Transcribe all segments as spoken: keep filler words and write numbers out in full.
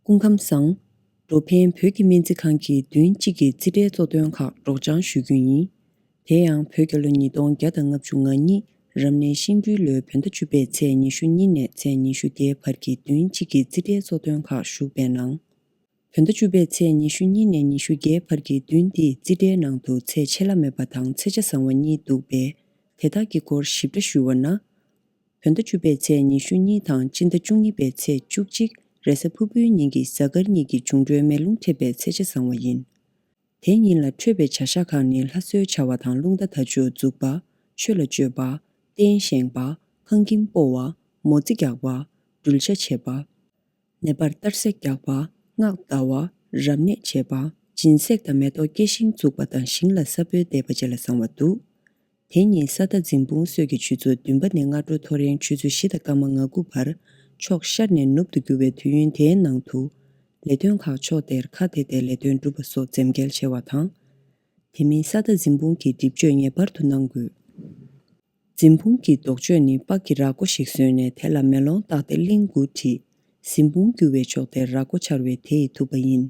སྐུ་ཁམས་བཟང་། འགྲོ་ཕན་བོད་ཀྱི་སྨན་རྩིས་ཁང་གིས་བདུན་གཅིག་གི་རྩིས་ཁྲའི་གཙོ་དོན་ཁག་སྒྲོག་སྦྱང་ཞུ་རྒྱུ་ཡིན། དེ་ཡང་བོད་རྒྱལ་ལོ་ཉིས་སྟོང་བརྒྱ་དང་ལྔ་བཅུ་ང་གཉིས་རབ་གནས་ཤིང་སྦྲུལ་ལོའི་བོད་ཟླ་བཅུ་པའི་ཚེས་ཉི་ཤུ་གཉིས་ནས་ཚེས་ཉི་ཤུ་བརྒྱད་བར་གྱི་བདུན་གཅིག་གི་རྩིས་ཁྲའི་གཙོ་དོན་ཁག་ཞུགས་པའི་ནང་། བོད་ཟླ་བཅུ་པའི་ཚེས་ཉི་ཤུ་གཉིས་ནས་ཉི་ཤུ་བརྒྱད་བར་གྱི་བདུན་འདིའི་རྩིས་ཁྲའི་ནང་དུ་ཚེས་ཆད་ལྷག་མེད་པ་དང་ཚེས་ཆ་བཟང་བ་གཉིས་འདུག་པས། དེ་དག་གི་སྐོར་ཞིབ་ཕྲ་ཞུ་བ་ན། བོད་ཟླ་བཅུ་པའི་ཚེས་ཉི་ཤུ་གཉིས་དང་སྤྱི་ཟླ་བཅུ་གཉིས་པའི་ཚེས་བཅུ་གཅིག་རེས་གཟའ་ཕུར་བུའི་ཉིན་གྱི་གཟའ་སྐར་གཉིས་ཀྱི་འབྱུང་འཕྲོད་མེ་རླུང་འཕྲད་པའི་ཚེས་ཆ་བཟང་བ་ཡིན། དེ་ཉིན་ལ་འཕྲོད་པའི་བྱ་གཞག་ཁག་ནི་ལྷ་གསོལ་བྱ་བ་དང་རླུང་རྟ་དར་ལྕོག་འཛུགས་པ། ཆོས་ལ་སྤྱོད་པ། རྟེན་བཞེངས་པ། ཁང་ཁྱིམ་སྤོ་བ། མོ་རྩིས་རྒྱག་པ། སྦྲུལ་ཤ་བྱེད་པ། ནད་པར་གཏར་སྲེག་རྒྱག་པ། སྔགས་བཟླ་བ། རབ་གནས་བྱེད་པ། སྦྱིན་སྲེག་དང་མེ་ཏོག་སྐྱེ་ཤིང་འཛུགས་པ་དང་ཞིང་ལ་ས་བོན་འདེབས་པ་བཅས་ལ་བཟང་བ་འདུག་དེ་ཉིན་ས་མཐའ་འཛིན་སྤུངས་སྲོད་ཀྱི་ཆུ་ཚོད་བདུན་པ་ནས་སྔ་དྲོ་ཐོ་རེངས་ཆུ་ཚོད་བཞི་དང་སྐར་མ་ང་དགུ་བར་ཕྱོགས་ཤར་ནས་ནུབ་ཏུ་རྒྱུ་བའི་དུས་ཡུན་དེའི་ནང་དུ། ལས་དོན་ཁག་ཕྱོགས་དེར་ཁ་གཏད་དེ་ལས་དོན་སྒྲུབ་པ་སོགས་འཛེམ་གེལ་ཆེ་བ་དང་། དེ་མིན་ས་མཐའ་འཛིན་སྤུངས་ཀྱི་སྒྲིབ་གཅོད་ངེས་པར་དུ་གནང་དགོས། འཛིན་སྤུངས་ཀྱི་ལྡོག་ཕྱོགས་ནི་པགས་ཀྱི་ར་སྒོ་ཞིག་བཟོས་ནས་དེ་ལ་མེ་ལོང་བཏགས་ཏེ་གླིང་དགུ་བྲིས། འཛིན་སྤུངས་རྒྱུ་བའི་ཕྱོགས་དེར་ར་སྒོ་འཕྱར་བས་དེ་ཡི་ཐུབ་པ་ཡིན།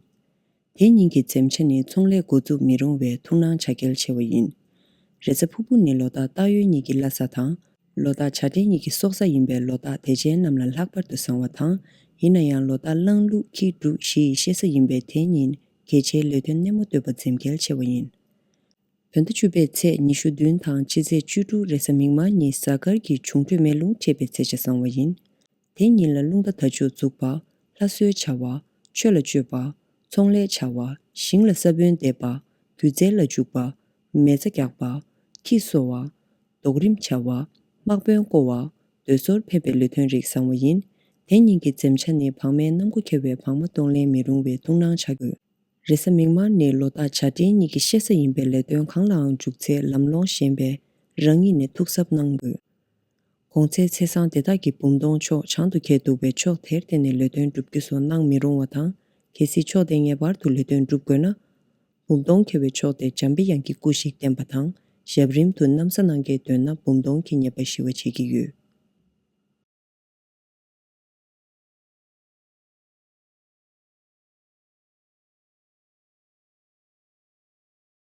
དེ་ཉིན་གྱི་འཛེམ་བྱ་ནི་ཚོང་ལས་འགོ་འཛུགས་མི་རུང་བས་ཐུགས་སྣང་བྱ་གལ་ཆེ་བ་ཡིན། རེས་གཟའ་ཕུར་བུ་ནི་ལོ་རྟགས་སྟག་ཡོས་གཉིས་ཀྱི་བླ་གཟའ་དང་། ལོ་རྟགས་བྱ་སྤྲེལ་གཉིས་ཀྱི་སྲོག་གཟའ་ཡིན་པས་ལོ་རྟགས་དད་ཅན་རྣམས་ལ་ལྷག་པར་དུ་བཟང་བ་དང་། ཡིན་ན་ཡང་ལོ་རྟགས་གླང་ལུག་ཁྱི་འབྲུག་བཞི་ཡི་གཤེད་གཟའ་ཡིན་པས་དེ་ཉིན་གལ་ཆེའི་ལས་དོན་སྣེ་མོ་གཏོད་པ་འཛེམ་གལ་ཆེ་བ་ཡིན། བོད་ཟླ་བཅུ་པའི་ཚེས་ཉི་ཤུ་བདུན་དང་སྤྱི་ཚེས་བཅུ་དྲུག་རེས་གཟའ་མིག་དམར་ཉིན་གཟའ་སྐར་གྱི་འབྱུང་འཕྲོད་མེ་རླུང་འཕྲད་པའི་ཚེས་ཆ་བཟང་བ་ཡིན། དེ་ཉིན་ལ་རླུང་རྟ་དར་ལྕོག་འཛུགས་པ། ལྷ་གསོལ་བྱ་བ། ཆོས་ལ་སྤྱོད་པ། ཚོང་ལས་བྱ་བ། ཞིང་ལ་ས་བོན་འདེབས་པ། སྒྱུ་རྩལ་ལ་འཇུག་པ། མེ་བཙའ་རྒྱག་པ། ཁྱི་གསོ་བ། རྡོག་རིམ་བྱ་བ། དམག་དཔོན་བསྐོ་བ། སྡོད་སོར་ཕེབས་པའི་ལས་དོན་རིགས་བཟང་བ་ཡིན། དེ་ཉིན་གྱི་འཛེམ་བྱ་ནི་བག་མའི་གནམ་སྒོ་ཁྱེར་བའི་བག་མ་གཏོང་ལེན་མི་རུང་བས་ཐུགས་སྣང་བྱ་དགོས། རེས་གཟའ་མིག་དམར་ནི་ལོ་རྟགས་བྱ་སྤྲེལ་གཉིས་ཀྱི་གཤེད་གཟའ་ཡིན་པས་ལས་དོན་གང་ལའང་འཇུག་ཚེ་ལམ་ལྷོང་ཞན་པས་རང་ཉིད་ནས་ཐུགས་གཟབ་གནང་དགོས། གོང་ཚེས་ཚེས་བཟང་དེ་དག་གི་འབུམ་སྟོང་ཕྱོགས་བྱང་དུ་འཁེལ་འདུག་པས་ཕྱོགས་དེར་བརྟེན་ནས་ལས་དོན་སྒྲུབ་རྒྱུ་སོགས་གནང་མི་རུང་བ་དང་། གལ་སྲིད་ཕྱོགས་དེ་ངེས་པར་དུ་ལས་དོན་སྒྲུབ་དགོས་ན། འབུམ་སྟོང་འཁེལ་བའི་ཕྱོགས་དེ་འཇམ་པའི་དབྱངས་ཀྱི་སྐུ་ཞིག་བསྟན་པ་དང་། ཞབས་རིམ་དུ་ན་བཟའ་གནང་མཁན་འདོད་ན་འབུམ་སྟོང་གི་ཉེས་པ་ཞི་བ་བྱེད་ཀྱི་ཡོད།